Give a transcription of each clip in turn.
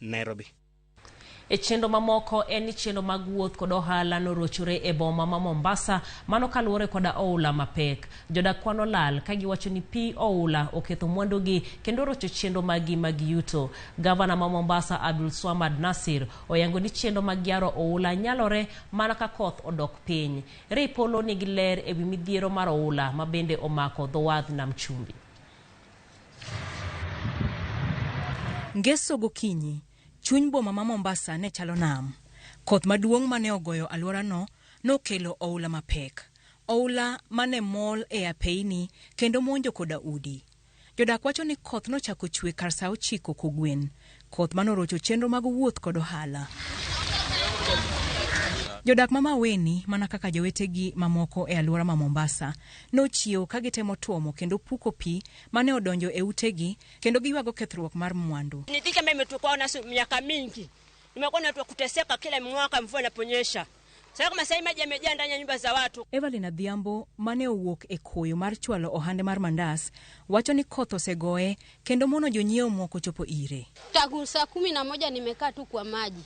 Nairobi. E chenro mamoko en ni chenro mag wuoth kod ohala norochore e boma ma Mombasa mano kaluwore koda oula mapek. Jodak kwano lal ka giwacho ni pi oula oketho mwandugi kendo rocho chenro maggi mag yuto. Gavana ma Mombasa Abdul Swamad Nasir oyango ni chenro mag yaro oula nyalore mana ka koth odok piny. Ray Polo nigi ler ewi midhiero mar oula ma bende omako dho wadh Nam Chumbi. Ngeso gokinyi, chuny boma ma Mombasa ne chalo nam. Koth maduong' mane ogoyo alworano nokelo oula mapek. Oula mane mol e apeini kendo monjo koda udi. Jodak wacho ni koth nochako chwe kar saa 9 kogwen. Koth manorocho chenro mag wuoth kod ohala. Jodak ma Maweni mana kaka jowetegi mamoko e alwora ma Mombasa nochiewo ka gitemo tuomo kendo puko pi mane odonjo e utegi kendo giywago kethruok mar mwandu. Ni dhiki ambayo imetukua naso miaka mingi, nimekuwa na watu wa kuteseka kila mwaka mvua inaponyesha. Sasa kama sasa maji yamejaa ndani ya nyumba za watu. Evelyn Adhiambo mane owuok e koyo mar chwalo ohande mar mandas wacho ni koth osegoye kendo mono jonyiewo moko chopo ire. Tangu saa 11 nimekaa tu kwa maji,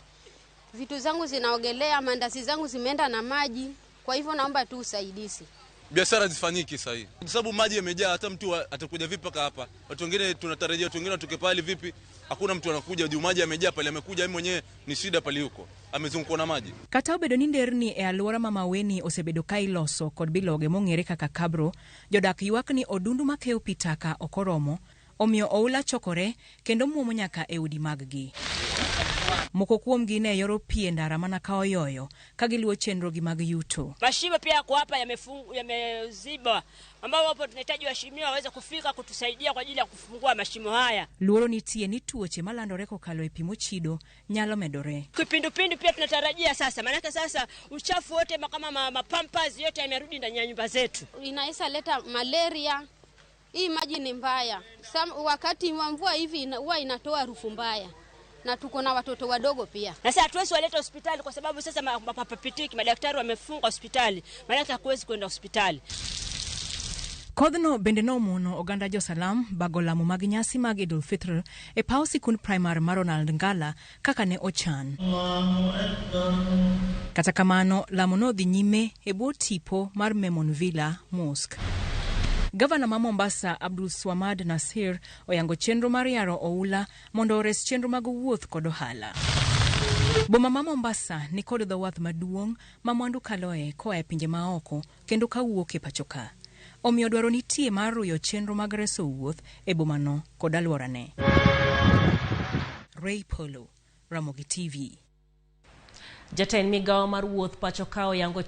vitu zangu zinaogelea, mandasi zangu zimeenda na maji. Kwa hivyo naomba tu usaidizi. Biashara zifanyiki sasa hivi kwa sababu maji yamejaa, hata mtu atakuja vipi mpaka hapa? Watu wengine tunatarajia, watu wengine watoke pale vipi? Hakuna mtu anakuja juu maji yamejaa pale, amekuja yeye mwenyewe ni shida pale yuko amezungukwa na maji. Kata obedo ni nderni e alwora ma Maweni osebedo ka iloso kod biloge mong'ere kaka kabro, jodak ywak ni odundu makeyo pi taka ok oromo, omiyo oula chokore kendo muomo nyaka e udi maggi. Moko kuomgi ne yoro pi e ndara mana ka oyoyo ka giluwo chenrogi mag yuto. Mashimo pia yako hapa yameziba, ambao wapo tunahitaji waheshimiwa waweze kufika kutusaidia kwa ajili ya kufungua mashimo haya. Luoro nitie ni tuoche malandore kokalo e pi mochido nyalo medore. Kipindupindu pia tunatarajia sasa, maanake sasa uchafu wote kama mapampers yote yamerudi ndani ya nyumba zetu. Inaweza leta malaria. Hii maji ni mbaya. Wakati wa mvua hivi huwa inatoa harufu mbaya. Na tuko na watoto wadogo pia. Na sasa hatuwezi waleta hospitali kwa sababu sasa mapapitiki, madaktari wamefunga hospitali. Maana hakuwezi kwenda hospitali. Kodhno bende nomono oganda jo-Salam bago lamo mag nyasi mag Idul Fitr e paw sikund primar mar Ronald Ngala kaka ne ochan. Kata kamano, lamo nodhi nyime e bwo tipo mar Memon Villa Mosque. Gavana ma Mombasa Abdul Swamad Nasir oyango chenro mar yaro oula mondo ores chenro mag wuoth kod ohala. Boma ma Mombasa ni kod dho wath maduong' ma mwandu kaloe koa e pinje maoko kendo kawuok e pacho ka. Omiyo dwaro nitie mar ruyo chenro mag reso wuoth e bomano kod alworane. Ray Polo, Ramogi TV. Jatend migawo mar wuoth pacho ka oyango